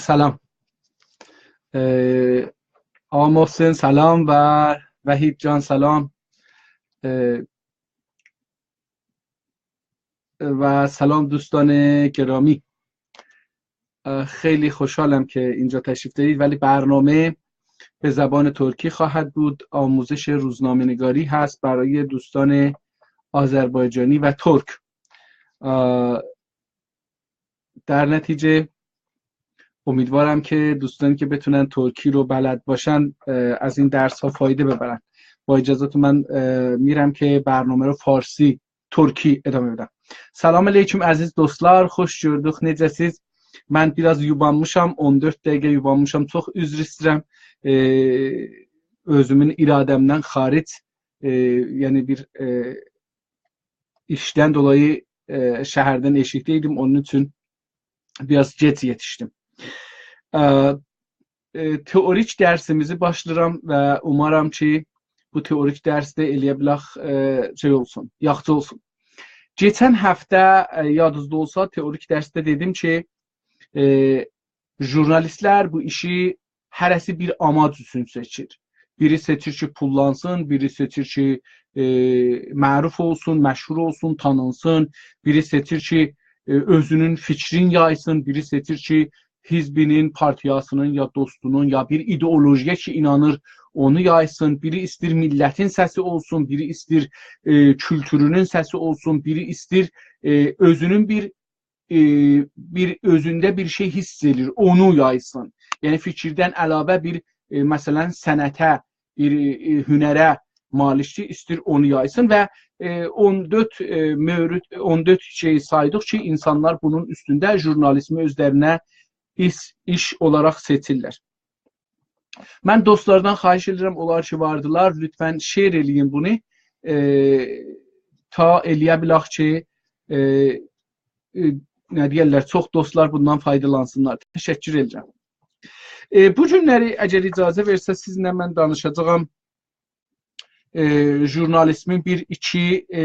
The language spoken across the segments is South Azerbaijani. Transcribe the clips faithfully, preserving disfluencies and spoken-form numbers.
سلام. ائ، آقا محسن، سلام و وحید جان، سلام. ائ، و سلام دوستان گرامی. اه، خیلی خوشحالم که اینجا تشریف دارید، ولی برنامه به زبان ترکی خواهد بود. آموزش روزنامه‌نگاری هست برای دوستان آذربایجانی و ترک. اه، در نتیجه امیدوارم که دوستانی که بتونن ترکی رو بلد باشن، اه، از این درس ها فایده ببرن. با اجازهتون من، اه، می‌رم که برنامه رو فارسی، ترکی ادامه بدم. سلام علیکم عزیز دوستلار، خوش گؤردوک. نئجه‌سیز؟ من بیر آز یوبانمیشام، اون دؤرد دقیقه یوبانمیشام. چوخ عذر ایسته‌ییرم. ائ، اؤزومون اراده‌مدن خارج، ائ، یعنی بیر، ائ، ایشدن دولایی، ائ، شهردن ائشیکده ایدیم. اونون اوچون بیر آز گئج یئتیشدیم. اه، ائ، تئوریک درسیمیزی باشلاییرام و اومارام کی، بو تئوریک درسده ائلیه بیلک، ائ، شئی اولسون، یاخشی اولسون. کئچن هفته، ائ، یادینیزدا اولسا، تئوریک درسده دئدیم کی، ائ، ژورنالیستلر بو ایشی هره‌سی بیر آماج اوچون سئچیر. بیری سئچیر کی، پوللانسین، بیری سئچیر کی، ائ، معروف اولسون، مشهور اولسون، تانینسین، بیری سئچیر کی، ائ، اؤزونون فیکرین یایسین، بیری سئچیر کی، حزبینین، پارتیاسینین یا دوستونون یا بیر ایدئولوژی‌یه کی اینانیر، اونو یایسین، بیری ایستیر میللتین سسی اولسون، بیری ایستیر، ائ، کولتورونون سسی اولسون، بیری ایستیر، ائ، اؤزونون بیر، ائ، بیر اؤزونده بیر شئی حیس ائلیر، اونو یایسین. یعنی فیکیردن علاوه بیر، ائ، مثلا صنعته، بیر، ائ، هنره مالیکدیر، ایستیر اونو یایسین و، ائ، اون دؤرد، ائ، مورد، اون دؤرد شئی سایدیق کی، اینسانلار بونون اوستونده ژورنالیزمی اؤزلرینه ایش، ایش اولاراق سئچیرلر. من دوستلاردان خواهش ائدیرم، اونلار کی واردیلار، لطفا share ائله‌یین بونو. ائ، تا ائلیه بیلک کی، ائ، ائ، نه دئیرلر، چوخ دوستلار بوندان فایدالانسینلار. تشکر ائدیرم. ائ، بو گونلری، اگر اجازه وئرسز، سیزینله من دانیشاجاغام، ائ، ژورنالیزمین بیر، ایکی، ائ،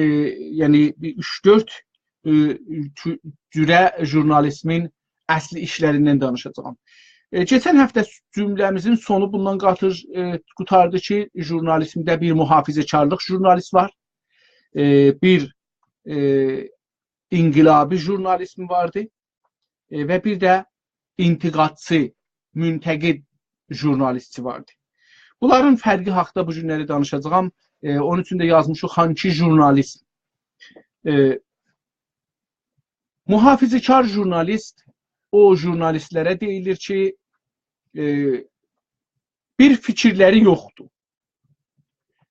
یعنی بیر اوچ، دؤرد، ائ، تو-، جوره ژورنالیزمین اصلی ایشلریندن دانیشاجاغام. ائ، کئچن هفته جمله‌میزین سونو بوندان قاتیر، ائ، قوتاردی کی، ژورنالیزمده بیر محافظه‌کارلیق ژورنالیست وار، ائ، بیر، ائ، انقلابی ژورنالیزم واردی، ائ، و بیر ده انتقادچی، منتقد ژورنالیستی واردی. بونلارین فرقی حاقدا بو گونلری دانیشاجاغام. ائ، اونون اوچون ده یازمیشیق هانکی ژورنالیزم. ائ، محافظه‌کار ژورنالیست او ژورنالیستلره دئییلیر کی، ائ، بیر فیکیرلری یوخدور.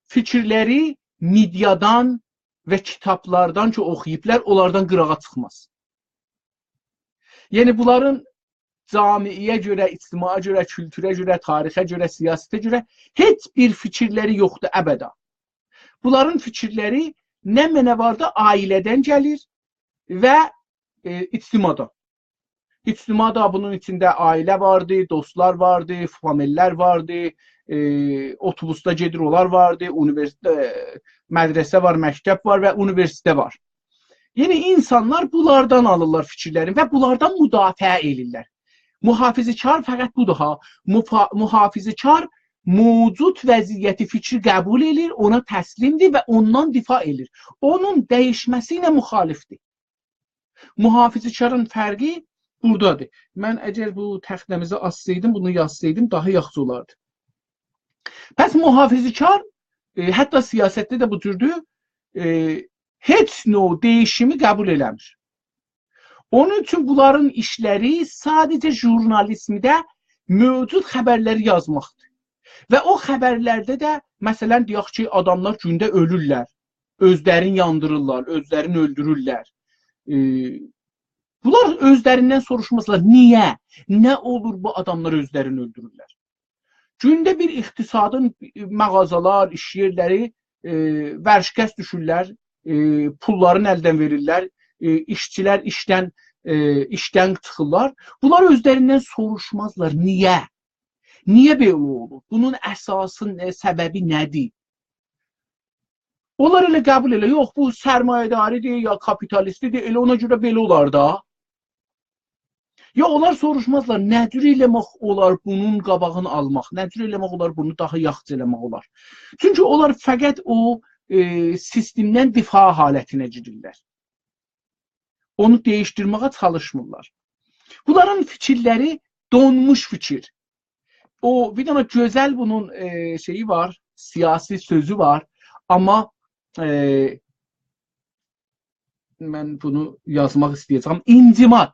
فیکیرلری مئدیادان و کیتابلاردان کی اوخویوبلار، اونلاردان قیراغا چیخماز. یعنی بونلارین جامعه‌یه گؤره، اجتماعا گؤره، کولتوره گؤره، تاریخه گؤره، سیاسته گؤره هئچ بیر فیکیرلری یوخدور ابدا. بونلارین فیکیرلری نمنه واردی، عائله‌دن گلیر و، ائ، اجتماعدان. اجتماع دا بونون ایچینده عائله واردی، دوستلار واردی، فامیللر واردی، ائ، اوتوبوسدا گئدیر اونلار واردی، اونیوئرس-، ائ، مدرسه وار، مکتب وار و اونیوئرسیته وار. یعنی اینسانلار بونلاردان آلیرلار فیکیرلرینی و بونلاردان مدافعه ائدیرلر. محافظه‌کار فقط بودور ها. مفا-، محافظه‌کار موجود وضعیتی، فیکری قبول ائدیر، اونا تسلیمدیر و اوندان دفاع ائدیر. اونون دییشمه‌سی ایله مخالفدیر. محافظه‌کارین فرقی بورادادیر. من اگر بو تخته‌میزی آسسایدیم، بونو یازسایدیم، داها یاخشی اولاردی. پس محافظه‌کار، ائ، حتی سیاستده ده بو جوردور، ائ، هئچ نوع دییشیمی قبول ائله‌میر. اونون اوچون بونلارین ایشلری ساده‌جه ژورنالیزمده موجود خبرلری یازماقدیر. و او خبرلرده ده، مثلا، دئیک کی، آداملار گونده اؤلورلر، اؤزلرینی یاندیریرلار، اؤزلرینی اؤلدورورلر. ائ، بونلار اؤزلریندن سوروشمازلار، نییه؟ نه اولور بو آداملار اؤزلرینی اؤلدورورلر؟ گونده بیر اقتصادین، ائ، مغازالار، ایش یئرلری، ائ، ورشکست دوشورلر، ائ، پوللارین الدن وئریرلر، ائ، ایشچیلر ایشدن، ائ، ایشدن چیخیرلار. بونلار اؤزلریندن سوروشمازلار، نییه؟ نییه بئله اولور؟ بونون اساسی نه، سببی نه‌دیر؟ اونلار ائله قبول ائله، یوخ، بو سرمایه‌داری‌دیر یا کاپیتالیستی‌دیر، ائله اونا گؤره بئله اولار دا. یا اونلار سوروشمازلار، نه جور ائله‌مک اولار بونون قاباغینی آلماق، نه جور ائله‌مک اولار بونو داها یاخشی ائله‌مک اولار. چونکی اونلار فقط او، ائ، سیستمدن دفاع حالتینه گیریرلر. اونو دییشدیرمه‌یه چالیشمیرلار. بونلارین فیکیرلری دونموش فیکیر. او، بیر دنه گؤزل بونون، ائ، شئیی وار، سیاسی سؤزو وار. آمما، ائ، من بونو یازماق ایسته‌یه‌جم. انجماد،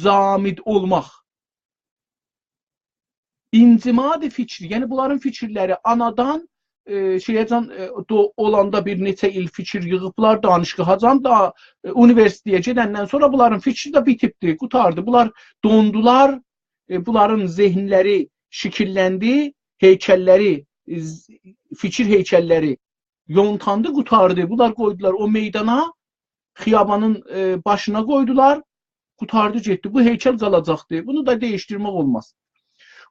جامد اولماق. انجماد فیکری، یعنی بونلارین فیکیرلری آنادان، ائ، شئیه‌جن، ائ، دو-، اولاندا بیر نئچه ایل فیکیر ییغیبلار، دانشگاهاجان دا، ائ، اونیوئرسیتئته گئدندن سونرا بونلارین فیکری ده بیتیبدی، قوتاردی. بونلار دوندولار، ائ، بونلارین ذهنلری شکیللندی، هیکللری، ائ، ز-، فیکیر هیکللری یونتاندی، قوتاردی. بونلار قویدولار او میدانا، خیابانین، ائ، باشینا قویدولار، قوتاردی گئتدی. بو هیکل قالاجاقدی. بونو دا دییشدیرمک اولماز.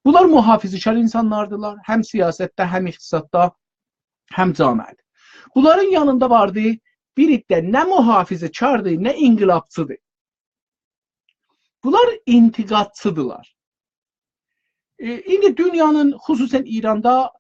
بونلار محافظه‌کار اینسانلاردیلار. هم سیاستده، هم اقتصاددا، هم جامعه‌ده. بونلارین یانیندا واردی بیر عده نه محافظه‌کاردیر، نه انقلابچیدیر. بونلار انتقادچیدیرلار. ائ، ایندی دونیانین، خصوصاً ایراندا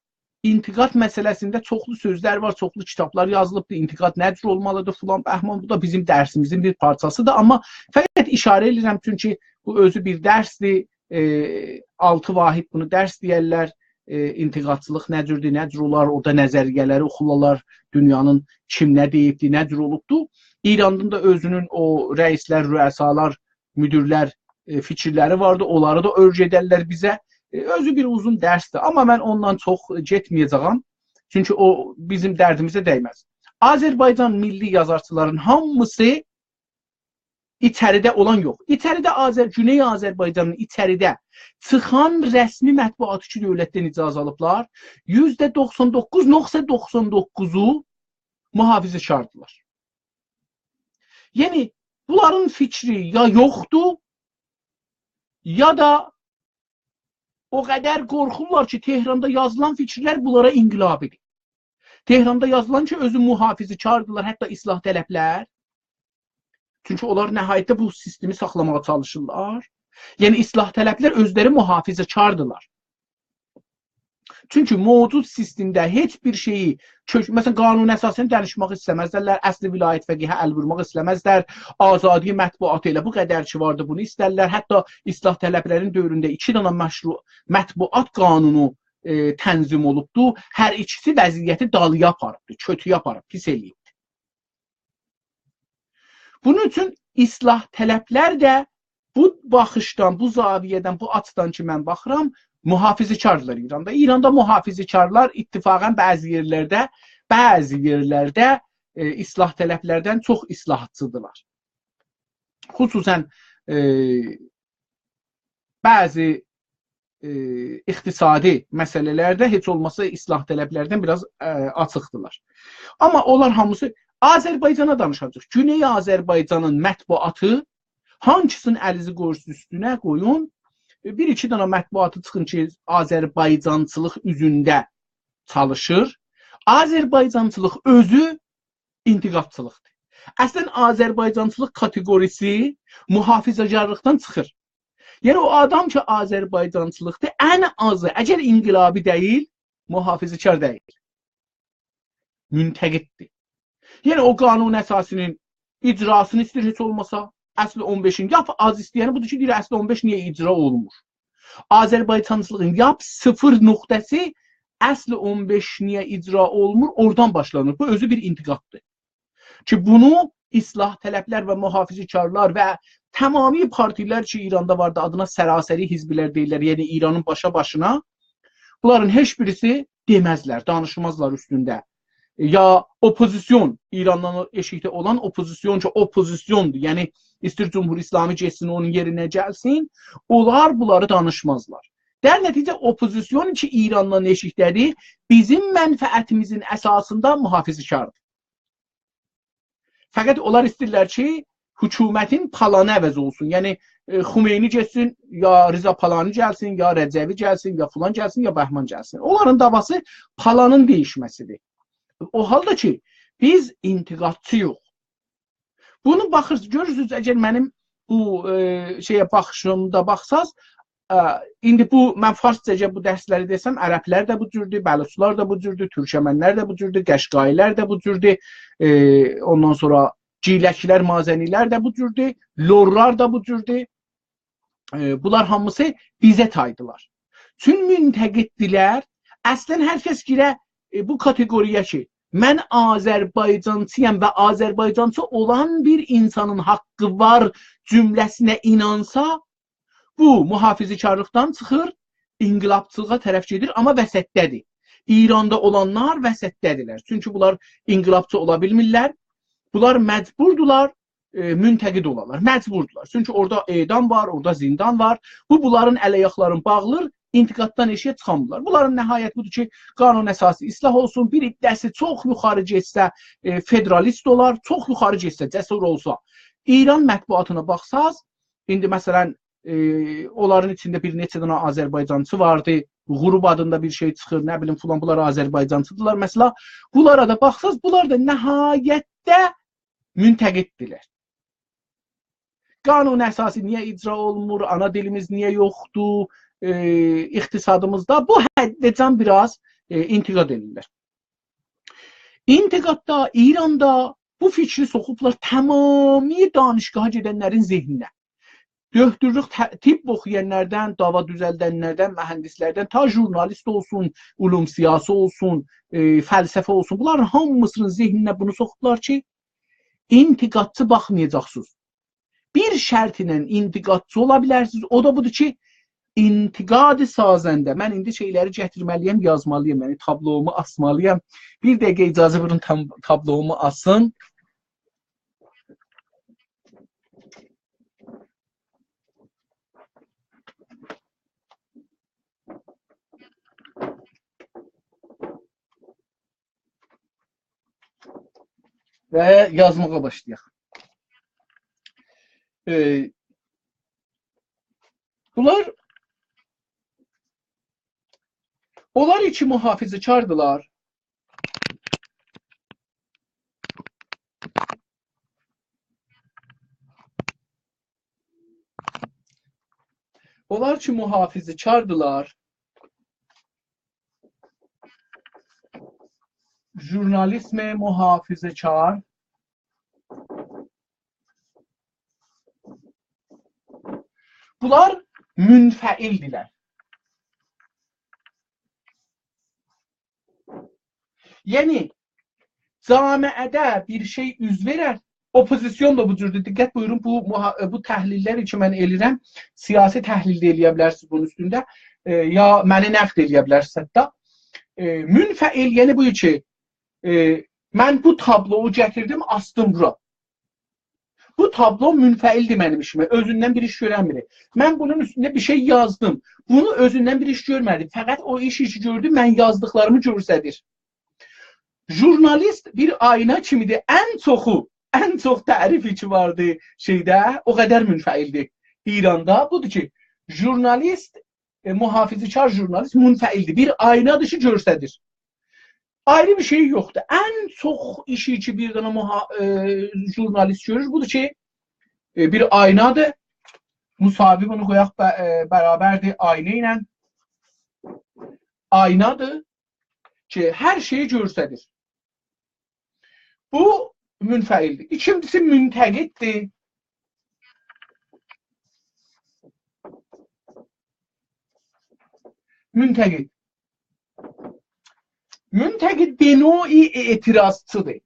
انتقاد مسئله‌سینده چوخلو سؤزلر وار، چوخلو کیتابلار یازیلیبدیر. انتقاد نه جور اولمالیدیر، فلان، بهمان، بو دا بیزیم درسیمیزین بیر پارچاسیدیر. آمما فقط اشاره ائدیرم، چونکی بو اؤزو بیر درسدیر. ائ، آلتی واحد بونو درس دئیرلر. ائ، انتقادچیلیق نه جوردور، نه جور اولار، اورادا نظریه‌لری اوخولارلار، دونیانین کیم نه دئییبدیر، نه جور اولوبدور. ایرانین دا اؤزونون او رئیسلر، رؤسالار، مدیرلر، ائ، فیکیرلری واردی، اونلاری دا اؤیره‌درلر بیزه. ائ، اؤزو بیر اوزون درسدیر، آمما من اوندان چوخ گئتمه‌یه‌جه‌یم. چونکی او بیزیم دردیمیزه دیمز. آذربایجان میللی یازارچیلارین هامیسی ایچریده اولان یوخ. ایچریده آذر-، گونئی آذربایجانین ایچریده چیخان رسمی مطبوعاتی کی دؤولتدن اجازه آلیبلار، یوزده دوخسان دوققوز نقطه دوخسان دوققوزو محافظه‌کاردیلار. یعنی، بونلارین فیکری یا یوخدور، یا دا او قدر قورخورلار کی، تهراندا یازیلان فیکیرلر بونلارا انقلابیدیر. تهراندا یازیلان کی، اؤزو محافظه‌کاردیلار، حتی اصلاح‌طلبلر. چونکی اونلار نهایتده بو سیستمی ساخلاماغا چالیشیرلار. یعنی، اصلاح‌طلبلر اؤزلری محافظه‌کاردیلار. چونکی موجود سیستمده هئچ بیر شئیی، کؤک-، مثلا، قانون اساسینی دییشمک ایسته‌مزلر، اصل ولایت فقیهه ال وورماق ایسته‌مزلر، آزادی مطبوعاتی ائله بو قدر کی واردی، بونو ایسترلر. حتی اصلاح‌طلبلرین دؤورونده ایکی دنه مشروع مطبوعات قانونو، ائ، تنظیم اولوبدو. هر ایکیسی وضعیتی دالییا آپاریبدی، کؤتویه آپاریب، پیس ائله‌ییبدی. بونون اوچون اصلاح‌طلبلر ده بو باخیشدان، بو زاویه‌دن، بو آچیدان کی، من باخیرام، محافظه‌کاردیلار ایراندا. ایراندا محافظه‌کارلار اتفاقاً بعضی یئرلرده، بعضی یئرلرده، ائ، اصلاح‌طلبلردن چوخ اصلاحاتچیدیرلار. خصوصاً، ائ، بعضی، ائ، اقتصادی مسئله‌لرده هئچ اولماسا اصلاح‌طلبلردن بیر آز، ائ، آچیقدیلار. آمما اونلار هامیسی آذربایجانا دانیشاجاق. گونئی آذربایجانین مطبوعاتی، هانسینین الیزی قویسا اوستونه قویون، ائ، بیر-ایکی دنه مطبوعاتی چیخین کی، آذربایجانچیلیق اوزونده چالیشیر. آذربایجانچیلیق اؤزو انتقادچیلیقدیر. اصلاً، آذربایجانچیلیق کاتئقوریسی محافظه‌کارلیقدان چیخیر. یعنی، او آدام کی، آذربایجانچیلیقدیر، ان آزی، اگر انقلابی دئییل، محافظه‌کار دئییل. منتقددیر. یعنی، او قانون اساسی‌نین اجراسینی ایسته‌ییر هئچ اولماسا، اصل اون بئشین، لاپ آز ایسته‌ینی بودور کی، دئییر، اصل اون بئش نییه اجرا اولمور؟ آذربایجانچیلیغین لاپ صفر نقطه‌سی اصل اون بئش نییه اجرا اولمور، اورادان باشلانیر. بو اؤزو بیر انتقاددیر. کی، بونو اصلاح‌طلبلر و محافظه‌کارلار و تمامی پارتی‌لر کی، ایراندا واردی، آدینا سراسری حزب‌لر دئییرلر، یعنی ایرانین باشا باشینا، بونلارین هئچ بیریسی دئمزلر، دانیشمازلار اوستونده. یا اوپوزیسیون، ایراندان ائشیکده اولان اوپوزیسیون کی، اوپوزیسیوندور، یعنی ایستیر جمهوری اسلامی گئتسین، اونون یئرینه گلسین، اونلار بونلاری دانیشمازلار. در نتیجه، اوپوزیسیون کی، ایراندان ائشیکده‌دیر، بیزیم منفعتیمیزین اساسیندا محافظه‌کاردیر. فقط اونلار ایسته‌ییرلر کی، حکومتین پالانی عوض اولسون. یعنی، ائ، خمینی گئتسین، یا رضا پالانی گلسین، یا رجوی گلسین، یا فلان گلسین، یا بهمان گلسین. اونلارین دعواسی پالانین دییشمه‌سیدیر. او حالدا کی، بیز انتقادچی‌ییق. بونو باخیرسینیز، گؤرورسونوز، اگر منیم بو، ائ، شئیه باخیشیندا باخساز، ائ، ایندی بو، من فارسجاجا بو درسلری دئسم، عربلر ده بو جوردور، بلوچلار دا بو جوردور، تورکمنلر ده بو جوردور، قشقایی‌لر ده بو جوردور، ائ، اوندان سونرا گیلکلر، مازنی‌لر ده بو جوردور، لورلار دا بو جوردور. ائ، بونلار هامیسی بیزه تایدیلار. چون منتقددیلر، اصلاً هر کس گیره، ائ، بو کاتئقوریایا کی، «من آذربایجانچی‌یام و آذربایجانچی اولان بیر اینسانین حاققی وار» جمله‌سینه اینانسا، بو محافظه‌کارلیقدان چیخیر، انقلابچیلیغا طرف گئدیر، آمما وسطده‌دیر. ایراندا اولانلار وسطده‌دیرلر. چونکی بونلار انقلابچی اولا بیلمیرلر. بونلار مجبوردولار، ائ، منتقد اولالار. مجبوردولار. چونکی اورادا اعدام وار، اورادا زندان وار. بو، بونلارین ال-آیاقلارینی باغلیر، انتقاددان ائشیگه چیخامیرلار. بونلارین نهایت بودور کی، قانون اساسی اصلاح اولسون، بیر عده‌سی چوخ یوخاری گئتسه، ائ، فدرالیست اولار، چوخ یوخاری گئتسه، جسور اولسا. ایران مطبوعاتینا باخساز، ایندی مثلاً، ائ، اونلارین ایچینده بیر نئچه دنه آذربایجانچی واردی، غروب آدیندا بیر شئی چیخیر، نه بیلیم، فلان، بونلار آذربایجانچیدیرلار. مثلا، بونلارا دا باخساز، بونلار دا نهایتده منتقددیرلر. قانون اساسی نییه اجرا اولونمور، آنا دیلیمیز نییه یوخدور، ائ، اقتصادیمیزدا، بو حده‌جن بیر آز، ائ، انتقاد ائدیرلر. انتقاددا، ایراندا بو فیکری سوخوبلار تمامیله دانشگاها گئدنلرین ذهنینه. دؤکتورلوک، ط-، طب اوخویانلاردان، داوا دوزلدنلردن، مهندسلردن، تا ژورنالیست اولسون، علوم سیاسی اولسون، ائ، فلسفه اولسون، بونلارین هامیسینین ذهنینه بونو سوخوبلار کی، انتقادچی باخمایاجاقسینیز. بیر شرط ایله انتقادچی اولا بیلرسینیز، او دا بودور کی، انتقاد سازنده. من ایندی شئیلری گتیرمه‌لی‌یم، یازمالی‌یام، یعنی تابلومو آسمالی‌یام. بیر دقیقه اجازه وئرین، تام-، تابلومو آسیم. و یازماغا باشلایاق. ائ، بونلار، اونلار کی محافظه‌کاردیلار. اونلار کی محافظه‌کاردیلار، ژورنالیسم محافظه‌کار، بونلار منفعلدیرلر. یعنی، جامعه‌ده بیر شئی اوز وئرر، اوپوزیسیون دا بو جوردور. دقت بویورون، بو محا-، بو تحلیل‌لری کی من ائله‌ییرم، سیاسی تحلیل ده ائله‌یه بیلرسینیز بونون اوستونده، ائ، یا منی نقد ائله‌یه بیلرسینیز حتی. ائ، منفعل، یعنی بو کی، ائ، من بو تابلونو گتیردیم، آسدیم بورا. بو تابلو منفعلدیر منیم ایشیمه، اؤزوندن بیر ایش گؤرنمیر. من بونون اوستونده بیر شئی یازدیم. بونو اؤزوندن بیر ایش گؤرمه‌دی. فقط او ایشی کی گؤردو، من یازدیقلاریمی گؤستریر. ژورنالیست بیر آینا کیمیدیر. ان چوخو، ان چوخ تعریفی کی واردی شئیده، او قدر منفعلدیر. ایراندا بودور کی، ژورنالیست، ائ، محافظه‌کار ژورنالیست منفعلدیر. بیر آینادیر کی گؤستریر. آیری بیر شئی یوخدور. ان چوخ ایشی کی بیر دنه محا-، ائ، ژورنالیست گؤرور، بودور کی، ائ، بیر آینادیر. مساوی بونو قویاق ب-، ائ، برابردیر آینا ایله. آینادیر کی هر شئیی گؤستریر. بو منفعلدیر. ایکینجیسی منتقددیر. منتقد. منتقد به نوعی اعتراضچیدیر.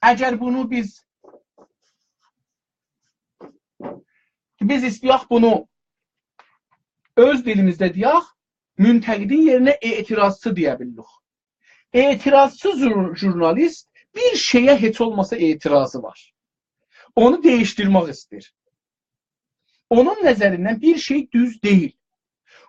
اگر بونو بیز، بیز ایسته‌یک بونو اؤز دیلیمیزده دئیک، منتقدین یئرینه اعتراضچی دئیه بیلیریک. اعتراضچی ژور-، ژورنالیست بیر شئیه هئچ اولماسا اعتراضی وار. اونو دییشدیرمک ایسته‌ییر. اونون نظریندن بیر شئی دوز دئییل.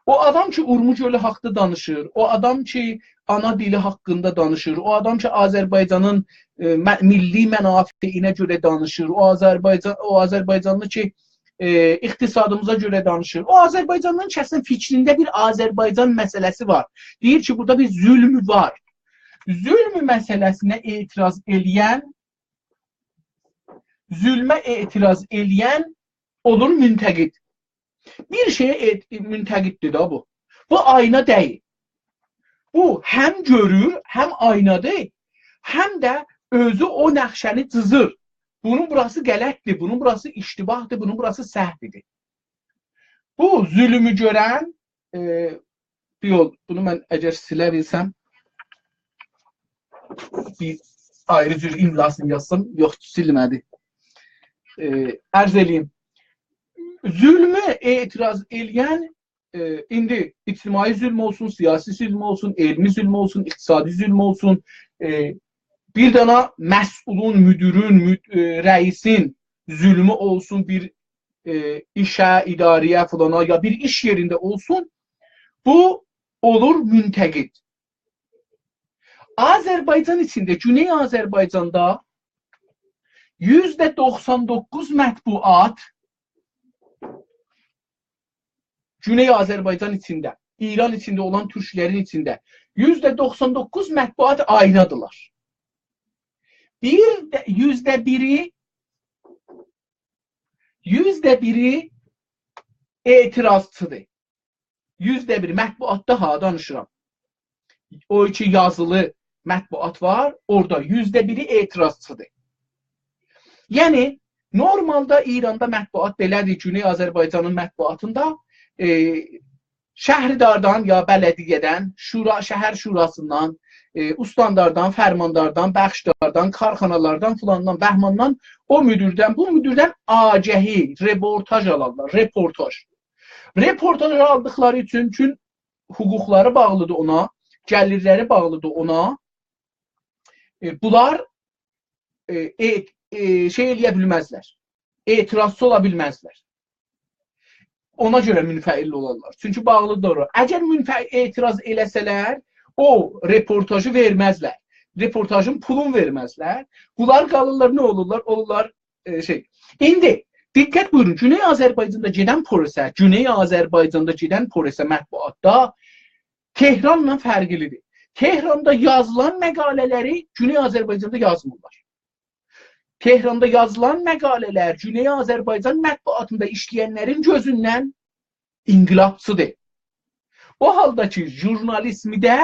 او آدام کی اورمو گؤلو حاققیندا دانیشیر، او آدام کی آنا دیلی حاققیندا دانیشیر، او آدام کی آذربایجانین، ائ، م-، میللی منافعینه گؤره دانیشیر، او آذربایجان، او آذربایجانلی کی، ائ، اقتصادیمیزا گؤره دانیشیر، او آذربایجانلی‌نین کسین فیکرینده بیر آذربایجان مسئله‌سی وار. دئییر کی بورادا بیر ظلم وار. ظلم مسئله‌سینه اعتراض ائله‌ین ظلمه اعتراض ائله‌ین اولور منتقد. بیر شئیه اعت-، منتقددیر ده بو. بو آینا دئییل. بو هم گؤرور، هم آینادیر، هم ده اؤزو او نقشه‌نی جیزیر. بونون بوراسی غلطدیر، بونون بوراسی اشتباهدیر، بونون بوراسی سهودیر. بو ظلمو گؤرن، ائ، بیر یول، بونو من اگر سیله بیلسم، بیر آیری جور املاسینی یازسام، یوخ، سیلمه‌دی. ائ، عرض ائله‌ییم. ظلمه اعتراض ائله‌ین، ائ، ایندی اجتماعی ظلم اولسون، سیاسی ظلم اولسون، علمی ظلم اولسون، اقتصادی ظلم اولسون، ائ، بیر دانا مسئولون، مدیرین، مد-، ائ، رئیسین ظلمو اولسون، بیر ائ، ایشه، اداره‌یه، فلانا، یا بیر ایش یئرینده اولسون، بو اولور منتقد. آذربایجان ایچینده، گونئی آذربایجاندا یوزده دوخسان دوققوز مطبوعات، گونئی آذربایجان ایچینده، ایران ایچینده اولان تورکلرین ایچینده یوزده دوخسان دوققوز مطبوعات آینادیلار. بیر ده، یوزده بیری یوزده بیری اعتراضچی‌دیر. یوزده بیری مطبوعاتدا ها دانیشیرام. او کی یازیلی مطبوعات وار، اورادا یوزده بیری اعتراضچی‌دیر. یعنی، نورمالدا ایراندا مطبوعات بئله‌دیر، گونئی آذربایجانین مطبوعاتیندا، ائ، شهرداردان یا بلدیه‌دن، شورا، شهر شوراسیندان، ائ، استانداردان، فرمانداردان، بخشداردان، کارخانالاردان، فلاندان، بهماندان، او مدیردن، بو مدیردن آگهی، رپورتاژ آلارلار، رپورتاژ. رپورتاژ آلدیقلاری اوچون، چون حقوقلاری باغلیدیر اونا، گلیرلری باغلیدیر اونا، ائ، بونلار، ائ، ائ، ائ، شئی ائله‌یه بیلمزلر. اعتراضچی اولا بیلمزلر. اونا گؤره منفعل اولارلار. چونکی باغلیدیر اورا. اگر منفع-، اعتراض ائله‌سه‌لر، او رپورتاژی وئرمزلر. رپورتاژین پولون وئرمزلر. بونلار قالیرلار، نه اولورلار؟ اولورلار، ائ، شئی. ایندی دقت بویورون، گونئی آذربایجاندا گئدن پروسه، گونئی آذربایجاندا گئدن پروسه مطبوعاتدا تهرانلا فرقلی‌دیر. تهراندا یازیلان مقاله‌لری گونئی آذربایجاندا یازمیرلار. تهراندا یازیلان مقاله‌لر گونئی آذربایجان مطبوعاتیندا ایشله‌ینلرین گؤزوندن انقلابچی‌دیر. او حالدا کی، ژورنالیزمده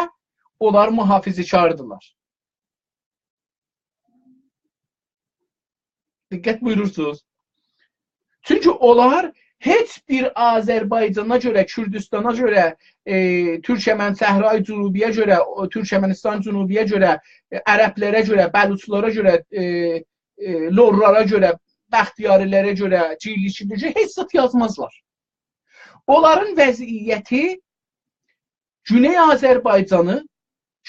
اونلار محافظه‌کاردیلار. دقت بویورورسونوز. چونکی اونلار هئچ بیر آذربایجانا گؤره، کوردوستانا گؤره، ائ، تورکمن صحرای جنوبی‌یه گؤره، او، تورکمنستان جنوبی‌یه گؤره، ائ، عربلره گؤره، بلوچلارا گؤره، ائ، ائ، لورلارا گؤره، بختیاری‌لره گؤره، جیلیشی‌لره گؤره هئچ زاد یازمازلار. اونلارین وضعیتی گونئی آذربایجانی،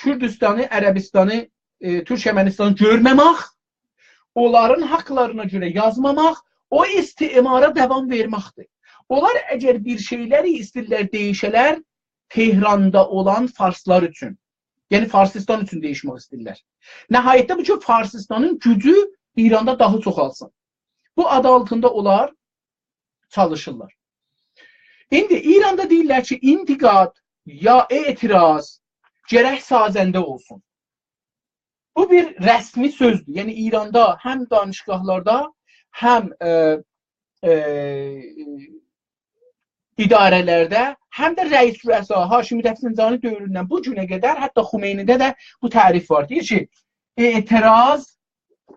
کوردوستانی، عربستانی، ائ، تورکمنستانی گؤرمه‌مک، اونلارین حاقلارینا گؤره یازماماق، او استعمارا داوام وئرمکدیر. اونلار اگر بیر شئیلری ایسته‌ییرلر دَییشه‌لر، تهراندا اولان فارسلار اوچون، یعنی فارسیستان اوچون دَییشمک ایسته‌ییرلر. نهایتده بو کی، فارسیستانین گوجو ایراندا داها چوخالسین. بو آدی آلتیندا اونلار چالیشیرلار. ایندی ایراندا دئییرلر کی، انتقاد یا اعتراض گرک سازنده اولسون. بو بیر رسمی سؤزدور. یعنی ایراندا هم دانشگاهلاردا، هم، ائ، ائ، اداره‌لرده، هم ده رئیس رؤسا، هاشمی رفسنجانی دؤوروندن بو گونه قدر، حتی خمینی‌ده ده بو تعریف وار. دئییر کی، اعتراض،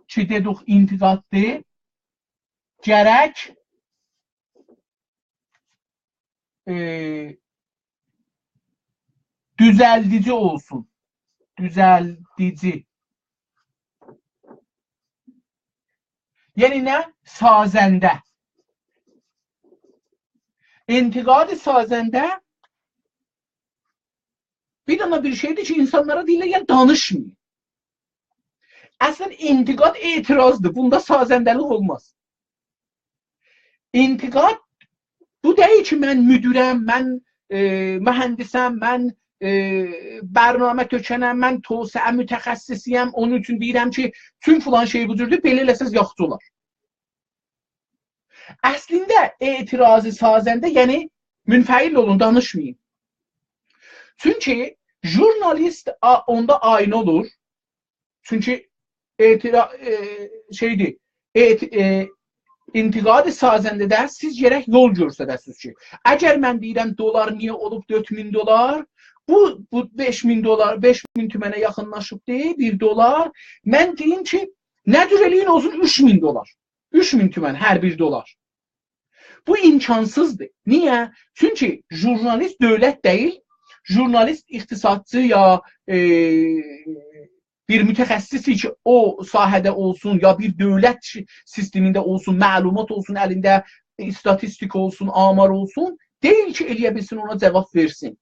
کی دئدیک انتقاددیر، گرک، ائ، دوزلدیجی اولسون. دوزلدیجی. یعنی نه؟ سازنده. انتقاد سازنده بیر دنه بیر شئیدیر کی، اینسانلارا دئییرلر، یعنی دانیشمایین. اصلاً انتقاد اعتراضدیر. بوندا سازنده‌لیک اولماز. انتقاد بو دئییل کی، من مدیرم، من، ائ، مهندسم، من، ائ، برنامه‌تؤکنم، من توسعه متخصصی‌یم، اونون اوچون دئییرم کی، چون فلان شئی بو جوردور، بئله ائله‌سز یاخشی اولار. اصلینده اعتراض سازنده، یعنی منفعل اولون، دانیشمایین. چونکی ژورنالیست آ-، اوندا آینا اولور. چونکی اعترا-، ائ، شئیدیر، اعت-، ائ، انتقاد سازنده‌ده سیز گرک یول گؤرسده‌سینیز کی، اگر من دئییرم دلار نییه اولوب دؤرد مین دلار، بو، بو بئش مین دلار، بئش مین تومنه یاخینلاشیبدی بیر دلار، من دئییم کی، نه جور ائله‌یین اولسون اوچ مین دلار. اوچ مین تومن هر بیر دلار. بو امکانسیزدیر. نییه؟ چونکی ژورنالیست دؤولت دئییل، ژورنالیست اقتصادچی یا، ائ، بیر متخصص کی، او ساحه‌ده اولسون، یا بیر دؤولت شی-، سیستمینده اولسون، معلومات اولسون الینده، ایستاتیستیک اولسون، آمار اولسون، دئییل کی، ائله‌یه بیلسین، اونا جاواب وئرسین.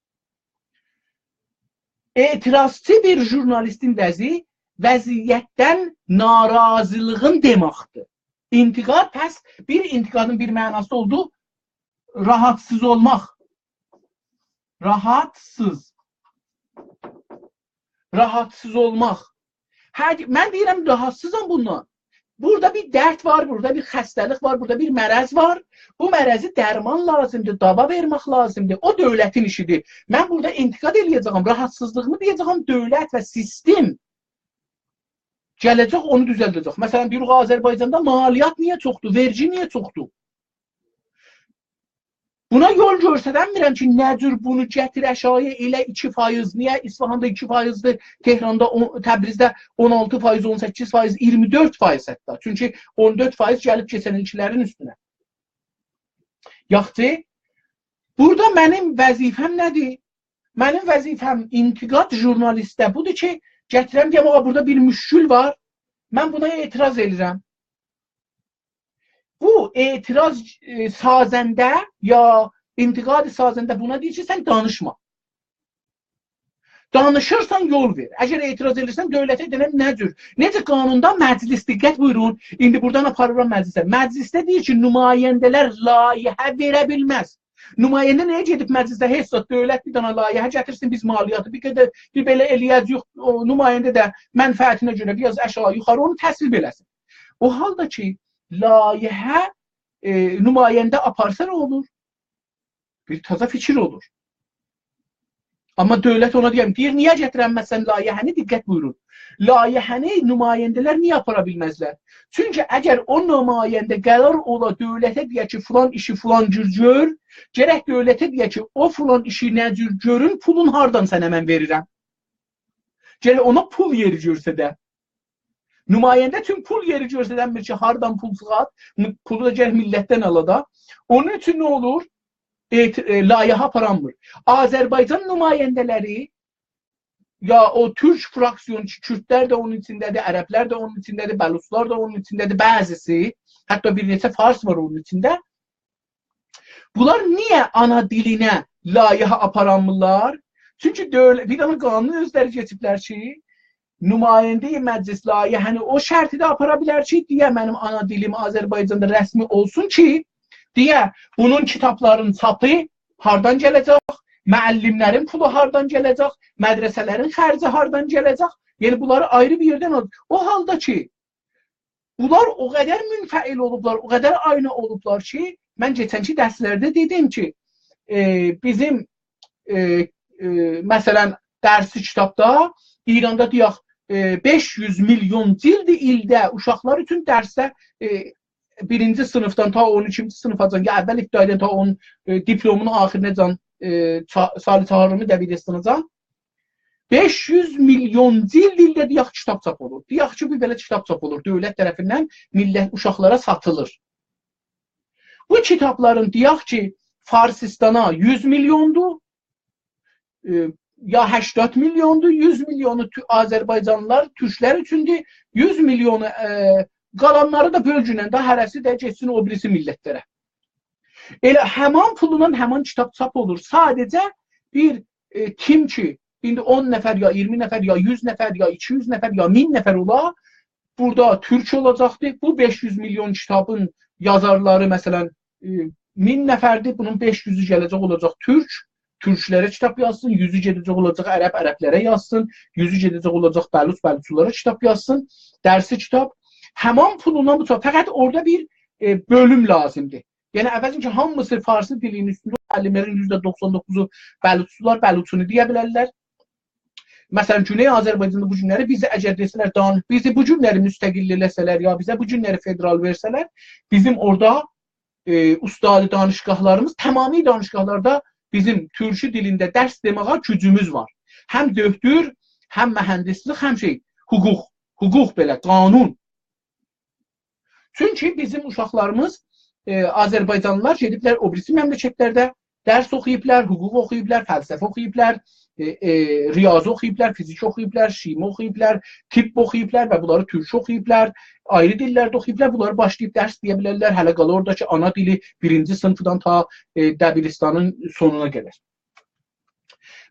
اعتراضچی بیر ژورنالیستین وضعی وضعیتدن ناراضیلیغین دئمکدیر. انتقاد، پس بیر انتقادین بیر معناسی اولدو، راحتسیز اولماق. راحتسیز. راحتسیز اولماق. هه، من دئییرم، راحتسیزام بوندان. بورادا بیر درد وار، بورادا بیر خسته‌لیک وار، بورادا بیر مرض وار. بو مرضی درمان لازیمدیر، داوا وئرمک لازیمدیر. او دؤولتین ایشیدیر. من بورادا انتقاد ائله‌یه‌جه‌یم، راحتسیزلیغیمی دئیه‌جه‌یم، دؤولت و سیستم گله‌جک، اونو دوزلده‌جک. مثلا، دئییریک، آذربایجاندا مالیات نییه چوخدور، وئرگی نییه چوخدور؟ بونا یول گؤرسدنمیرم کی، نه جور بونو گتیر آشاغییا، ائله ایکی فایز. نییه اصفهاندا ایکی فایزدیر، تهراندا اون، تبریزده اون آلتی فایز، اون سککیز فایز، اییرمی دؤرد فایز حتی. چونکی اون دؤرد فایز گلیب کئچن ایلکیلرین اوستونه. یاخشی، بورادا منیم وظیفه‌م نه‌دیر؟ منیم وظیفه‌م انتقاد ژورنالیستده بودور کی، گتیرم دئیم، «آغا، بورادا بیر مشکل وار، من بونا اعتراض ائدیرم.» بو اعتراض، ائ، سازنده یا انتقاد سازنده بونا دئییر کی، سن دانیشما. دانیشیرسان، یول وئر. اگر اعتراض ائدیرسن، دؤولته دئنن نه جور؟ نئجه قانوندا مجلس، دقت بویورون، ایندی بورادان آپاریرام مجلسه. مجلسده دئییر کی، نماینده‌لر لایحه وئره بیلمز. نماینده نییه گئدیب مجلسه؟ هئچ زاد، دؤولت بیر دنه لایحه گتیرسین، بیز مالیاتی بیر قدر، بیر بئله ائله‌یه‌جه‌ییک، او نماینده ده منفعتینه گؤره بیر آز آشاغی یوخاری اونو تصویب ائله‌سین. او حالدا کی، لایحه، ائ، نماینده آپارسا نه اولور؟ بیر تازا فیکیر اولور. آمما دؤولت اونا دئیم، دئییر، «نییه گتیرنمزسن لایحه‌نی؟» دقت بویورون. لایحه‌نی نماینده‌لر نییه آپارا بیلمزلر؟ چونکی اگر او نماینده قرار اولا دؤولته دئیه کی، فلان ایشی فلان جور گؤر، گرک دؤولته دئیه کی، او فلان ایشی نه جور گؤرون، پولون هاردان سنه من وئریرم؟ گرک اونا پول یئری گؤرسده. نماینده چون پول یئری گؤرسدنمیر کی، هاردان پول چیخارت، م-، پولو دا گرک میللتدن آلا دا. اونون اوچون نه اولور؟ اعت-، ائ، لایحه آپارانمیر. آذربایجان نماینده‌لری، یا او تورک فراکسیون کی، کوردلر ده اونون ایچینده‌دیر، عربلر ده اونون ایچینده‌دیر، بلوچلار دا اونون ایچینده‌دیر، بعضیسی، حتی بیر نئچه فارس وار اونون ایچینده. بونلار نییه آنا دیلینه لایحه آپارانمیرلار؟ چونکی دؤول-، بیر دنه قانونو اؤزلری کئچیبلر کی، نماینده مجلس لایحه‌نی او شرطده آپارا بیلر کی، دئیه، منیم آنا دیلیم آذربایجاندا رسمی اولسون کی، دئیه، بونون کیتابلارین چاپی هاردان گله‌جک، معلملرین پولو هاردان گله‌جک، مدرسه‌لرین خرجی هاردان گله‌جک. یعنی، بونلاری آیری بیر یئردن آل. او حالدا کی، بونلار او قدر منفعل اولوبلار، او قدر آینا اولوبلار کی، من کئچنکی درسلرده دئدیم کی، ائ، بیزیم، ائ، ائ، مثلا، درسی کیتابدا ایراندا، دئیک، ائ، بئش یوز میلیون جلد ایلده اوشاقلار اوچون درسده، ائ، بیرینجی صینیفدان تا اون ایکینجی صینیفاجان، یا اول ابتدایی‌دن تا اون، ائ، دیپلومون آخیریناجان، ائ، چا-، سال چهارمی دبیرستاناجان بئش یوز میلیون جلد ایلده، دئیک، کیتاب چاپ اولور. دئیک کی، بیر بئله کیتاب چاپ اولور دؤولت طرفیندن، میللت، اوشاقلارا ساتیلیر. بو کیتابلارین، دئیک کی، فارسیستانا یوز میلیوندور، ائ، یا هشتاد میلیوندور، یوز میلیونو تو-، آذربایجانلیلار، تورکلر اوچوندور، یوز میلیونو، ائ، قالانلاری دا بؤلگونن ده هره‌سی ده گئتسین او بیریسی میللتلره. ائله همان پولونان همان کیتاب چاپ اولور. ساده‌جه بیر، ائ، تیم کی، ایندی اون نفر، یا اییرمی نفر، یا یوز نفر، یا ایکی یوز نفر، یا مین نفر اولا، بورادا تورک اولاجاقدی. بو بئش یوز میلیون کیتابین یازارلاری، مثلا، ائ، مین نفردیر، بونون بئش یوزو گله‌جک اولاجاق تورک، تورکلره کیتاب یازسین، یوزو گئده‌جک اولاجاق عرب، عربلره یازسین، یوزو گئده‌جک اولاجاق بلوچ، بلوچلارا کیتاب یازسین، درسی کیتاب. همان پولونان بو چوخ، فقط اورادا بیر، ائ، بؤلوم لازیمدیر. یعنی، عوضین کی، هامیسی فارسی دیلینین اوستونده، معلملرین یوزده دوخسان دوققوزو بلوچدولار، بلوچونو دئیه بیلرلر. مثلا، گونئی آذربایجاندا بو گونلری بیزی اگر دئسه‌لر، دان-، بیزی بو گونلری مستقل ائله‌سه‌لر، یا بیزه بو گونلری فدرال وئرسه‌لر، بیزیم اورادا، ائ، استاد دانشگاهلاریمیز، تمامی دانشگاهلاردا بیزیم تورکو دیلینده درس دئمه‌یه گوجوموز وار. هم دؤکتور، هم مهندسلیک، هم شئی، حقوق، حقوق بئله، قانون. چونکی بیزیم اوشاقلاریمیز، ائ، آذربایجانلیلار گئدیبلر او بیریسی مملکتلرده درس اوخویوبلار، حقوق اوخویوبلار، فلسفه اوخویوبلار، ائ، ائ، ریاضی اوخویوبلار، فیزیک اوخویوبلار، شیمی اوخویوبلار، طب اوخویوبلار و بونلاری تورکجه اوخویوبلار، آیری دیللرده اوخویوبلار، بونلاری باشلاییب درس دئیه بیلرلر. هله قالیر اورادا کی، آنا دیلی بیرینجی صینیفدان تا، ائ، دبیرستانین سونونا قدر.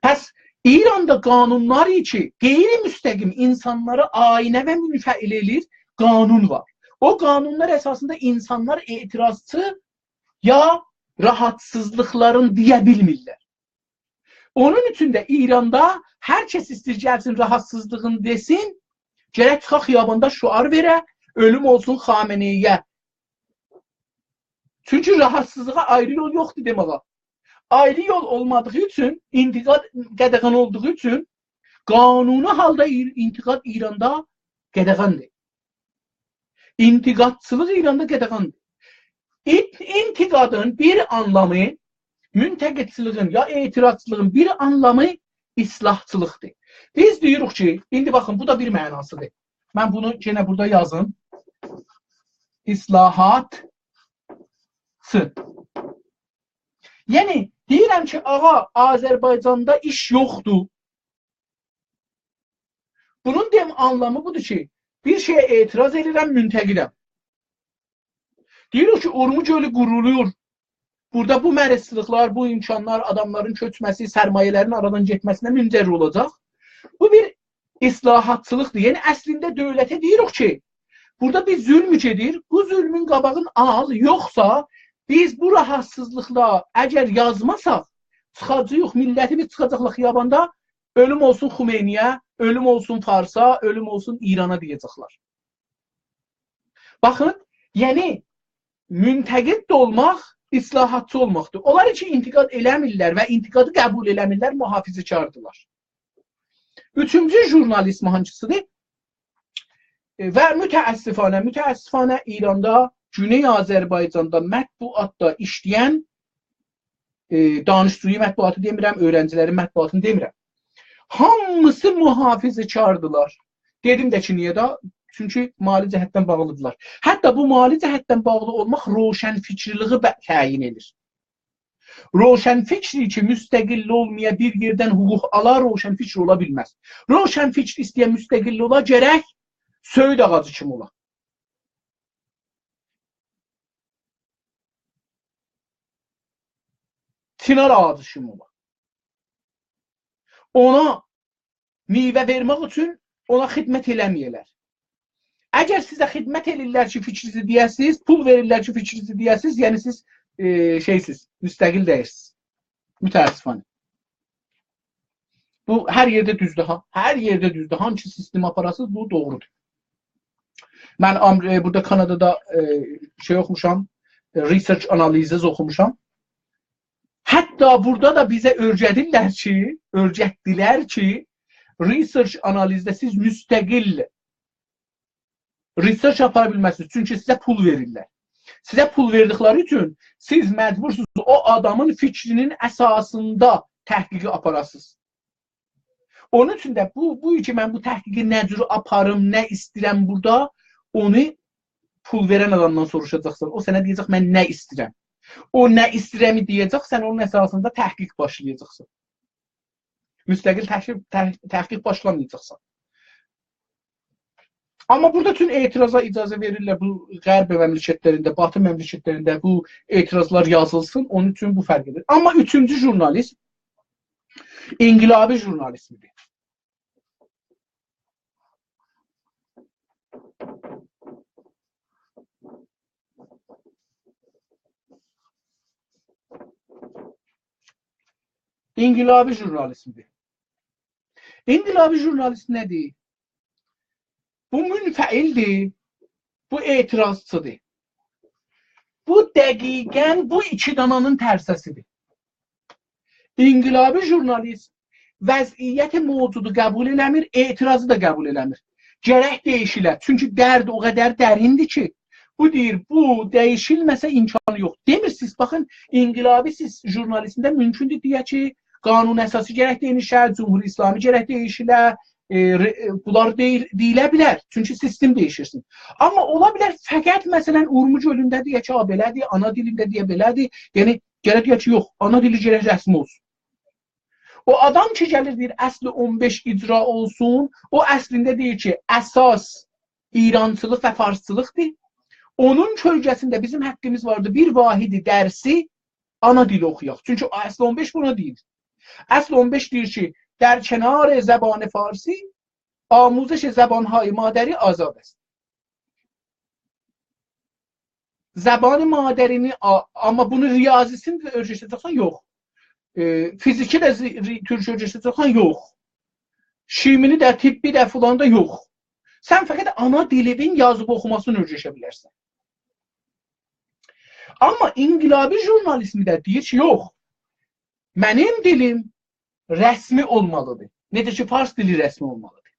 پس ایراندا قانونلار کی، غیر مستقیم اینسانلاری آیینه و منفعل ائله‌ییر، قانون وار. او قانونلار اساسیندا اینسانلار اعتراضچی یا راحاتسیزلیقلارین دئیه بیلمیرلر. اونون اوچون ده ایراندا هر کس ایسته‌ییر گلسین راحاتسیزلیغینی دئسین، گرک چیخا خیاباندا شعار وئره، «اؤلوم اولسون خامنه‌ای‌یه.» چونکی راحاتسیزلیغا آیری یول یوخدور دئمه‌یه. آیری یول اولمادیغی اوچون، انتقاد قدغن اولدوغو اوچون قانونی حالدا ایر-، انتقاد ایراندا قدغندیر. انتقادچیلیق ایراندا قدغندیر. ات-، انتقادین بیر آنلامی، منتقدچیلیگین یا اعتراضچیلیغین بیر آنلامی اصلاحچیلیقدیر. بیز دئییریک کی، ایندی باخین، بو دا بیر معناسیدیر. من بونو یئنه بورادا یازیم. اصلاحاتچی. یعنی، دئییرم کی، آغا، آذربایجاندا ایش یوخدور. بونون دئم آنلامی بودور کی، بیر شئیه اعتراض ائدیرم، منتقدم. دئییریک کی، اورمو گؤلو قورولور. بورادا بو مریضچیلیقلار، بو امکانلار، آداملارین کؤچمه‌سی، سرمایه‌لرین آرادان گئتمه‌سینه منجر اولاجاق. بو بیر اصلاحاتچیلیقدیر. یعنی، اصلینده دؤولته دئییریک کی، بورادا بیر ظلم گئدیر، بو ظلمون قاباغینی آل، یوخسا بیز بو راحاتسیزلیقلا اگر یازماساق، چیخاجاغیق، میللتیمیز چیخاجاقلار خیاباندا، «اؤلوم اولسون خمینی‌یه، اؤلوم اولسون فارسا، اؤلوم اولسون ایرانا» دئیه‌جکلر. باخین، یعنی، منتقد ده اولماق اصلاحاتچی اولماقدیر. اونلار کی انتقاد ائله‌میرلر و انتقادی قبول ائله‌میرلر، محافظه‌کاردیلار. اوچونجو ژورنالیسم هانسیسیدیر؟ ائ، و متأسفانه، متأسفانه ایراندا، گونئی آذربایجاندا، مطبوعاتدا ایشله‌ین، ائ، دانشجوی مطبوعاتی دئمیرم، اؤیرنجیلرین مطبوعاتینی دئمیرم. هامیسی محافظه‌کاردیلار. دئدیم ده کی، نییه ده؟ چونکی مالی جهتدن باغلیدیرلار. حتی بو مالی جهتدن باغلی اولماق روشنفکرلیگی بع-، تعیین ائدیر. روشنفکری کی، مستقل اولمایا، بیر یئردن حقوق آلا، روشنفکر اولا بیلمز. روشنفکر ایسته‌یه مستقل اولا، گرک سؤیود آغاجی کیمی اولا. چینار آغاجی کیمی اولا. اونا میوه وئرمک اوچون اونا خدمت ائله‌مه‌یه‌لر. اگر سیزه خدمت ائله‌ییرلر کی، فیکرینیزی دئیه‌سینیز، پول وئریرلر کی، فیکرینیزی دئیه‌سینیز، یعنی سیز، ائ، شئیسیز، مستقل دئییلسینیز. متأسفانه. بو هر یئرده دوزدور ها. هر یئرده دوزدور. هانسی سیستم آپاراسینیز، بو دوغرودور. من آم-، ائ، بورادا کانادادا، ائ، شئی اوخوموشام، ائ، research analysis اوخوموشام. حتی بورادا دا بیزه اؤیره‌دیرلر کی، اؤیرتدیلر کی، research analysis-ده سیز مستقل research آپارا بیلمزسینیز، چونکی سیزه پول وئریرلر. سیزه پول وئردیکلری اوچون سیز مجبورسونوز او آدامین فیکرینین اساسیندا تحقیقی آپاراسینیز. اونون اوچون ده بو، بو کی، من بو تحقیقی نه جور آپاریم، نه ایسته‌ییرم بورادا، اونو پول وئرن آدامدان سوروشاجاقسان. او سنه دئیه‌جک، «من نه ایسته‌ییرم؟» او «نه ایسته‌ییرم»ی دئیه‌جک، سن اونون اساسیندا تحقیق باشلایاجاقسان. مستقل تحقیق، تح-، تحقیق باشلامایاجاقسان. آمما بورادا چون اعتراضا اجازه وئریرلر بو غرب مملکتلرینده، باتی مملکتلرینده بو اعتراضلار یازیلسین، اونون اوچون بو فرق ائدیر. آمما اوچونجو ژورنالیسم انقلابی ژورنالیسمدیر. انقلابی ژورنالیسمدیر. انقلابی ژورنالیسم نه‌دیر؟ بو منفعلدیر، بو اعتراضچیدیر. بو دقیقاً بو ایکی دانانین ترسه‌سیدیر. انقلابی ژورنالیسم وضعیت موجودو قبول ائله‌میر، اعتراضی دا قبول ائله‌میر. گرک دییشیله. چونکی درد او قدر دریندیر کی، بو دئییر، بو دییشیلمه‌سه امکانی یوخ. دئمیرسینیز، باخین، انقلابی سیز-، ژورنالیزمده مومکوندور دئیه کی، قانون اساسی گرک دییشیله، جمهوری اسلامی گرک دییشیله، ائ، ر-، ائ، بونلار دئییل-، دئییله بیلر. چونکی سیستم دییشیرسین. آمما اولا بیلر، فقط، مثلا، اورمو گؤلونده دئیه کی، «آ، بئله‌دیر»، آنا دیلینده دئیه، «بئله‌دیر». یعنی، گرک دئیه کی، یوخ، آنا دیلی گرک رسمی اولسون. او آدام کی گلیر دئییر، اصل اون بئش اجرا اولسون، او اصلینده دئییر کی، اساس ایرانچیلیق و فارسچیلیقدیر. اونون کؤلگه‌سینده بیزیم حاققیمیز واردی بیر واحد درسی آنا دیلی اوخویاق. چونکی اصل اون بئش بونو دئییر. اصل اون بئش دئییر کی، «در کنار زبان فارسی، آموزش زبان‌های مادری آزاد است.» زبان مادرینی، آ-، آمما بونو ریاضی‌سینی ده اؤیرشه‌جکسن، یوخ. ائ، فیزیکی ده زی-، ری-، تورک اؤیرشه‌جکسن، یوخ. شیمی‌نی ده، طبی ده، فلان دا یوخ. سن فقط آنا دیلیوین یازیب اوخوماسینی اؤیرشه بیلرسن. آمما انقلابی ژورنالیزمده دئییر کی، یوخ. منیم دیلیم رسمی اولمالیدیر. نئجه کی، فارس دیلی رسمی اولمالیدیر.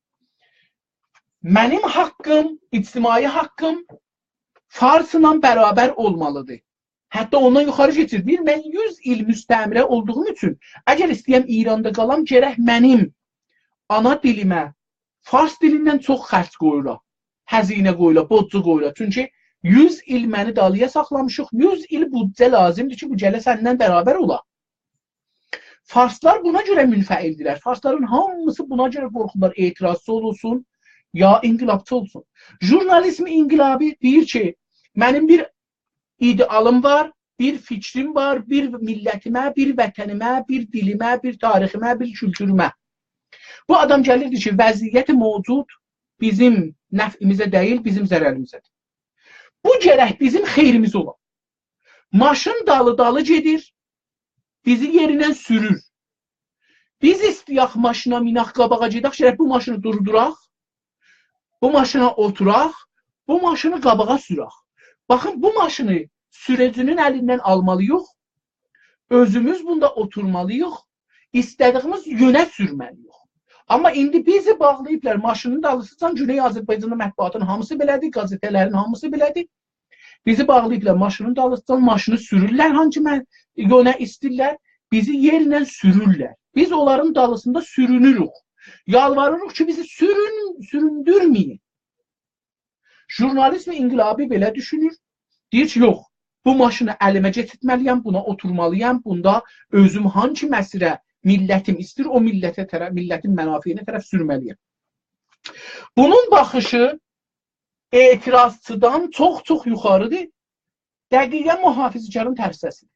منیم حاققیم، اجتماعی حاققیم فارسلا برابر اولمالیدیر. حتی اوندان یوخاری کئچیر. دئییر، من یوز ایل مستعمره اولدوغوم اوچون، اگر ایسته‌یم ایراندا قالام، گرک منیم آنا دیلیمه فارس دیلیندن چوخ خرج قویولا، هزینه قویولا، بودجه قویولا. چونکی یوز ایل منی دالییا ساخلامیشیق، یوز ایل بودجه لازیمدیر کی، بو گله سنن برابر اولا. فارسلار بونا گؤره منفعل‌دیرلر. فارسلارین هامیسی بونا گؤره قورخورلار، اعتراضچی اولسون، یا انقلابچی اولسون. ژورنالیزم انقلابی دئییر کی، منیم بیر ایده‌آلیم وار، بیر فیکریم وار، بیر میللتیمه، بیر وطنیمه، بیر دیلیمه، بیر تاریخیمه، بیر کولتورومه. بو آدام گلیر دئییر کی، وضعیت موجود بیزیم نفعیمیزه دئییل، بیزیم ضرریمیزه‌دیر. بو گرک بیزیم خیریمیزه اولا. ماشین دالی-دالی گئدیر، بیزی یئریندن سورور. بیز ایسته‌یک ماشینا مینک، قاباغا گئدک، گرک بو ماشینی دوردوراق، بو ماشینا اوتوراق، بو ماشینی قاباغا سورک. باخین، بو ماشینی سوروجونون الیندن آلمالی‌ییق، اؤزوموز بوندا اوتورمالی‌ییق، ایسته‌دیییمیز یؤنه سورمه‌لی‌ییک. آمما ایندی بیزی باغلاییبلار ماشینین دالیسیجان، گونئی آذربایجاندا مطبوعاتین هامیسی بئله‌دیر، قزئته‌لرین هامیسی بئله‌دیر. بیزی باغلاییبلار ماشینین دالیسیجان، ماشینی سورورلر، هانسی من-، یؤنه ایسته‌ییرلر، بیزی یئرله سورورلر. بیز اونلارین دالیسیندا سورونوروک. یالواریریق کی، بیزی سورون-، سوروندورمه‌یین. ژورنالیزم انقلابی بئله دوشونور. دئییر کی، یوخ، بو ماشینی الیمه کئچیرتمه‌لی‌یم، بونا اوتورمالی‌یام، بوندا اؤزوم هانسی مسیره میللتیم ایسته‌ییر، او میللته طرف، میللتین منافعینه طرف سورمه‌لی‌یم. بونون باخیشی اعتراضچیدان چوخ-چوخ یوخاریدیر. دقیقا محافظه‌کارین ترسه‌سیدیر.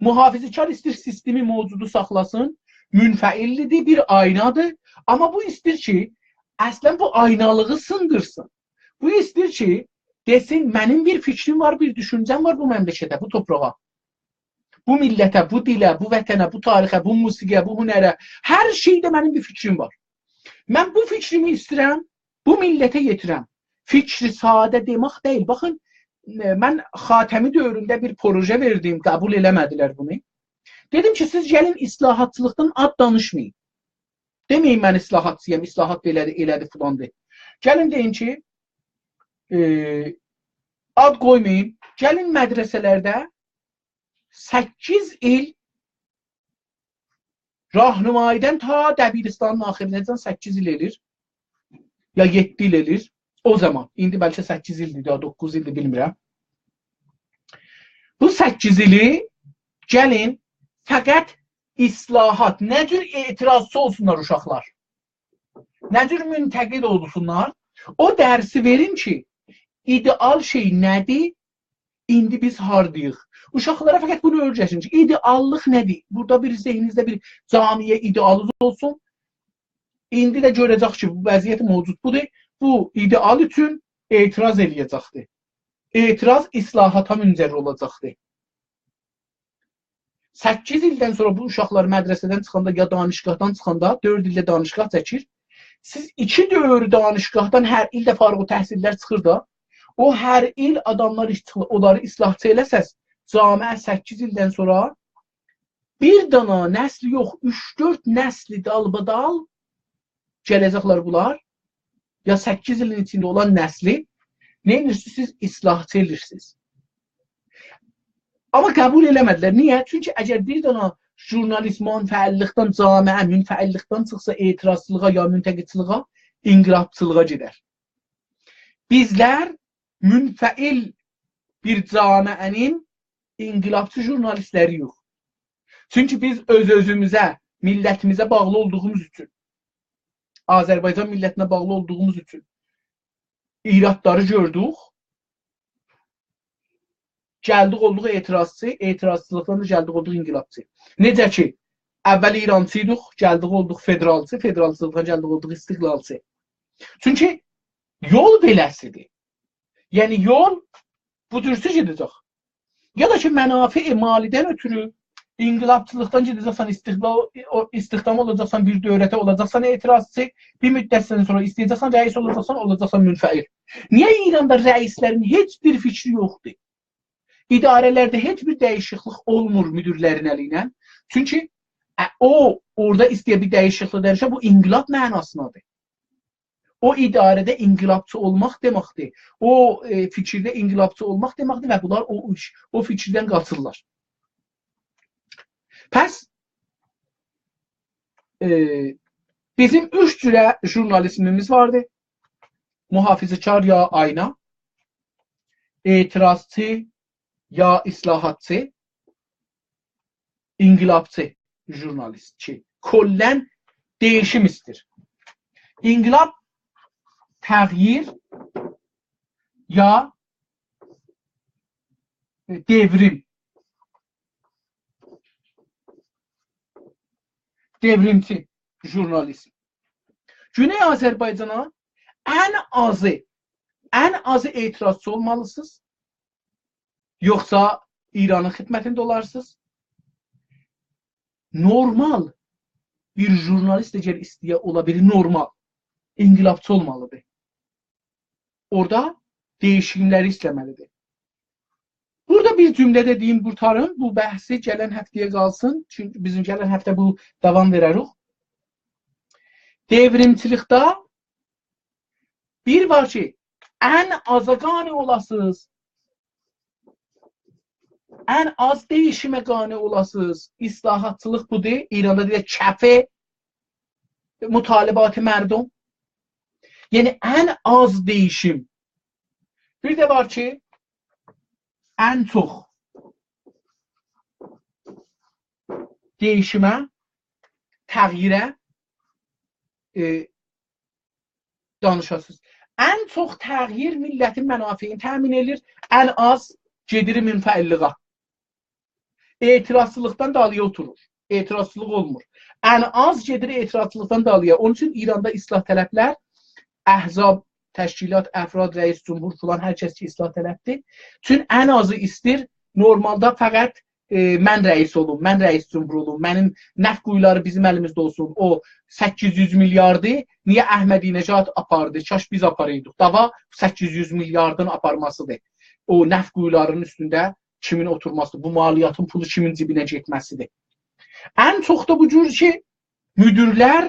محافظه‌کار ایسته‌ییر سیستمی موجودو ساخلاسین، منفعل‌دیر، بیر آینادیر. آمما بو ایسته‌ییر کی، اصلا بو آینالیغی سیندیرسین. بو ایسته‌ییر کی، دئسین، منیم بیر فیکریم وار، بیر دوشونجه‌م وار بو مملکته، بو تورپاغا، بو میللته، بو دیله، بو وطنه، بو تاریخه، بو موسیقی‌یه، بو هنره، هر شئیده منیم بیر فیکریم وار. من بو فیکریمی ایسته‌ییرم بو میللته یئتیرم. فیکری ساده دئمک دئییل. باخین، ائ، من خاتمی دؤورونده بیر پروژه وئردیم، قبول ائله‌مه‌دیلر بونو. دئدیم کی، سیز گلین اصلاحاتچیلیقدان آد دانیشمایین. دئمه‌یین، من اصلاحاتچی‌یام، اصلاحات بئله‌دیر، ائله‌دیر، فلاندیر. گلین دئیین کی، ائ، آد قویمایین. گلین مدرسه‌لرده سککیز ایل راهنمایی‌دن تا دبیرستانین آخیرینه‌جن سککیز ایل ائله‌ییر. یا یئددی ایل ائله‌ییر. او زامان. ایندی بلکه سککیز ایلدیر، یا دوققوز ایلدیر، بیلمیرم. بو سککیز ایلی گلین فقط اصلاحات، نه جور اعتراضچی اولسونلار اوشاقلار، نه جور منتقد اولسونلار، او درسی وئرین کی، ایده‌آل شئی نه‌دیر، ایندی بیز هارداییق. اوشاقلارا فقط بونو اؤیره‌دین کی، ایده‌آللیق نه‌دیر؟ بورادا بیر ذهنینیزده بیر جامعه ایده‌آلینیز اولسون. ایندی ده گؤره‌جک کی، بو وضعیت موجود بودور. بو ایده‌آل اوچون اعتراض ائله‌یه‌جکدیر. اعتراض اصلاحاتا منجر اولاجاقدیر. سککیز ایلدن سونرا بو اوشاقلار مدرسه‌دن چیخاندا یا دانشگاهدان چیخاندا، دؤرد ایلده دانشگاه چکیر. سیز ایکی دؤور دانشگاهدان، هر ایل ده فارغ‌التحصیل‌لر چیخیر دا. او هر ایل آداملار ایش-، اونلاری اصلاحچی ائله‌سز، جامعه سککیز ایلدن سونرا بیر دانا نسل یوخ، اوچ-دؤرد نسلی دالبادال گله‌جکلر بونلار. یا سککیز ایلین ایچینده اولان نسلی نه ائدیرسینیز؟ سیز اصلاحچی ائدیرسینیز. آمما قبول ائله‌مه‌دیلر. نییه؟ چونکی اگر بیر دانا ژورنالیست منفعللیکدن، جامعه منفعللیکدن چیخسا، اعتراضچیلیغا یا منتقدچیلیغا، انقلابچیلیغا گئدر. بیزلر منفعل بیر جامعه‌نین انقلابچی ژورنالیستلری‌یوخ. چونکی بیز اؤز-اؤزوموزه، میللتیمیزه باغلی اولدوغوموز اوچون، آذربایجان میللتینه باغلی اولدوغوموز اوچون ایرادلاری گؤردوک. گلدیک اولدوق اعتراضچی، اعتراضچیلیقدان دا گلدیک اولدوق انقلابچی. نئجه کی، اول ایرانچی ایدیک، گلدیک اولدوق فدرالچی، فدرالچیلیقدان گلدیک اولدوق استقلالچی. چونکی یول بئله‌سیدیر. یعنی یول بو جور گئده‌جک. یا دا کی، منافع مالی‌دن اؤترو انقلابچیلیقدان گئده‌جکسن، استقلال، او، استخدام اولاجاقسان، بیر دؤولته اولاجاقسان اعتراضچی، بیر مدتدن سونرا ایسته‌یه‌جکسن رئیس اولاجاقسان، اولاجاقسان منفعل. نییه ایراندا رئیسلرین هئچ بیر فیکری یوخدور؟ اداره‌لرده هئچ بیر دییشیکلیک اولمور مدیرلرین الی ایله. چونکی، ا، او اورادا ایسته‌ییر بیر دییشیکلیک دئییشه، بو انقلاب معناسیندادیر. او اداره‌ده انقلابچی اولماق دئمکدیر. او، ائ، فیکیرده انقلابچی اولماق دئمکدیر و بونلار او ایش، او فیکیردن قاچیرلار. پس، ائ، بیزیم اوچ جوره ژورنالیزمیمیز واردی. محافظه‌کار یا آینا، اعتراضچی یا اصلاحاتچی، انقلابچی ژورنالیست کی، کلاً دییشیم ایستیر. انقلاب، تغییر یا دئوریم. دئوریمچی ژورنالیزم. گونئی آذربایجانا ان آزی، ان آزی اعتراضچی اولمالیسینیز. یوخسا ایرانین خدمتینده اولارسینیز. نورمال بیر ژورنالیست اگر ایسته‌یه اولا بیلیر، نورمال انقلابچی اولمالیدیر. اورادا دییشیملری ایسته‌مه‌لیدیر. بورادا بیر جمله ده دئییم، قورتاریم. بو بحثی گلن هفته‌یه قالسین. چونکی بیزیم گلن هفته بو داوام وئرریک. دئوریمچیلیکده بیر وار کی، ان آزا قانع اولاسینیز، ان آز دییشیمه قانع اولاسینیز. اصلاحاتچیلیق بودور. ایراندا دئیک کفه، مطالبات مردم. یعنی ان آز دییشیم. بیر ده وار کی، ان چوخ دییشیمه، تغییره، ائ، دانیشاسینیز. ان چوخ تغییر میللتین منافعینی تأمین ائدیر، ان آز گئدیر منفعللیغه. اعتراضچیلیقدان دالییا اوتورور. اعتراضچیلیق اولمور. ان آز گئدیر اعتراضچیلیقدان دالییا. اونون اوچون ایراندا اصلاح‌طلبلر، احزاب، تشکیلات، افراد، رئیس جمهور فلان، هر کس کی اصلاح‌طلبدیر. چون ان آزی ایستیر، نورمالدا فقط، ائ، من رئیس اولوم، من رئیس جمهور اولوم، منیم نفت قویولاری بیزیم الیمیزده اولسون، او سککیز یوز میلیاردی نییه احمدی‌نژاد آپاردی، کاش بیز آپارایدیق. داوا سککیز یوز میلیاردین آپارماسیدیر. او نفت قویولارینین اوستونده کیمین اوتورماسیدیر، بو مالیاتین پولو کیمین جیبینه گئتمه‌سیدیر. ان چوخ دا بو جور کی، مدیرلر،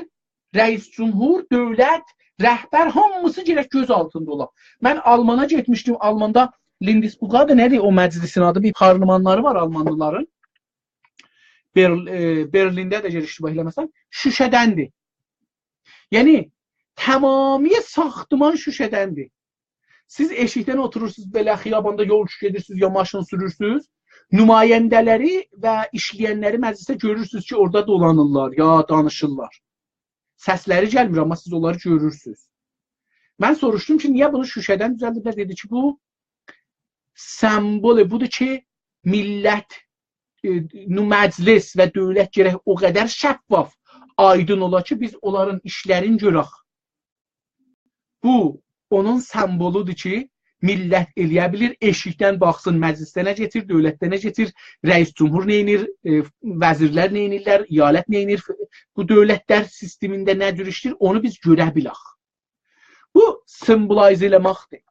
رئیس جمهور، دؤولت، رهبر، هامیسی گرک گؤز آلتیندا اولا. من آلمانا گئتمیشدیم، آلماندا لیندیسبورگا دا نه‌دیر او مجلسین آدی، بیر پارلمانلاری وار آلمانلیلارین. بر-، ائ، برلینده ده اگر اشتباه ائله‌مه‌سم، شوشه‌دندیر. یعنی، تمامیله ساختمان شوشه‌دندیر. سیز ائشیکدن اوتورورسونوز، بئله خیاباندا یول اوستو گئدیرسینیز، یا ماشین سورورسونوز، نماینده‌لری و ایشله‌ینلری مجلسده گؤرورسونوز کی، اورادا دولانیرلار، یا دانیشیرلار. سسلری گلمیر، آمما سیز اونلاری گؤرورسونوز. من سوروشدوم کی، نییه بونو شوشه‌دن دوزلدیبلر؟ دئدی کی، بو سمبولو بودور کی، میللت، ائ، نو-، مجلس و دؤولت گرک او قدر شفاف، آیدین اولا کی، بیز اونلارین ایشلرینی گؤرک. بو، اونون سمبولودور کی، میللت ائلیه بیلیر، ائشیکدن باخسین، مجلسده نه کئچیر، دؤولتده نه کئچیر، رئیس جمهور نئینیر، ائ، وزیرلر نئینیرلر، ایالت نئینیر، بو دؤولتلر سیستمینده نه جور ایشله‌ییر، اونو بیز گؤره بیلک. بو، سیمبولیزه ائله‌مکدیر.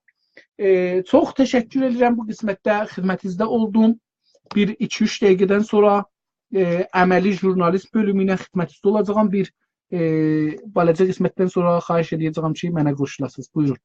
ائ، چوخ تشکر ائدیرم، بو قسمتده خدمتینیزده اولدوم. بیر، ایکی، اوچ دقیقه‌دن سونرا ائ، عملی ژورنالیسم بؤلومو ایله خدمتینیزده اولاجاغام. بیر، ائ، بالاجا قسمتدن سونرا خواهش ائده‌جه‌یم کی، منه قوشولاسینیز. بویورون.